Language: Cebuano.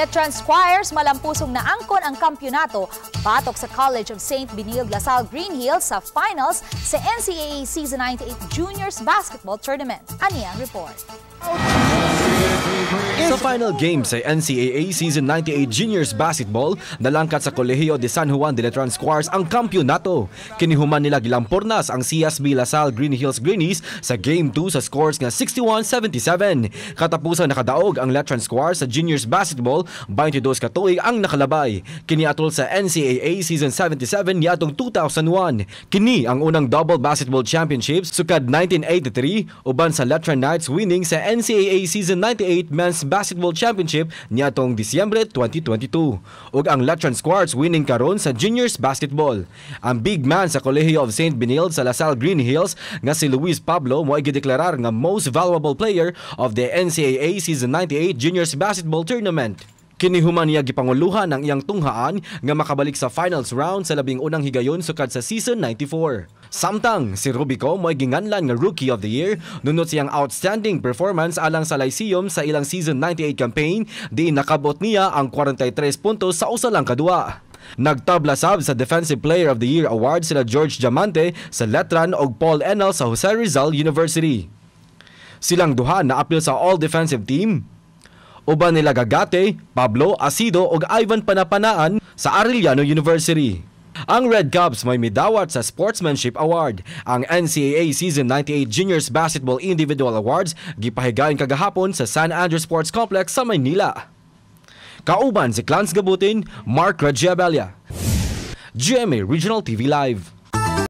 Letran Squires malampusong naangkon ang kampyonato batok sa College of St. Benilde La Salle Green Hills sa finals sa NCAA Season 98 Juniors Basketball Tournament. Ani ang report. Sa final game sa NCAA Season 98 Juniors Basketball, nalangkat sa Kolehiyo de San Juan de Letran Squires ang kampyonato. Kinihuman nila gilampornas ang CSB La Salle Green Hills Greenies sa Game 2 sa scores nga 61-77. Katapusan, nakadaog ang Letran Squires sa Juniors Basketball, 22 ka tuig ang nakalabay. Kini atol sa NCAA Season 77 niadtong 2001. Kini ang unang double basketball championships sukad 1983 uban sa Letran Knights winning sa NCAA Season 98 Men's Basketball Championship niadtong Disyembre 2022. Ug ang Letran Squires winning karon sa Juniors Basketball. Ang big man sa Kolehiyo of St. Benilde sa La Salle Green Hills nga si Luis Pablo mo'y gideklarar nga most valuable player of the NCAA Season 98 Juniors Basketball Tournament. Kinihuman niya gipanguluhan ang iyang tunghaan nga makabalik sa finals round sa 11 na higayon sukad sa season 94. Samtang si Rubico mo'y ginganlan nga Rookie of the Year nunot siyang outstanding performance alang sa Lyceum sa ilang season 98 campaign, diin nakabot niya ang 43 puntos sa usa lang ka duwa. Nagtabla sab sa Defensive Player of the Year award sila George Diamante sa Letran ug Paul Enel sa Jose Rizal University. Silang duha naapil sa All Defensive Team uban nila Gagate, Pablo Asido ug Ivan Panapanaan sa Arellano University. Ang Red Cubs may midawat sa Sportsmanship Award. Ang NCAA Season 98 Juniors Basketball Individual Awards gipahigayon kagahapon sa San Andres Sports Complex sa Maynila. Kauban si Clans Gabutin, Mark Regiabella. GMA Regional TV Live.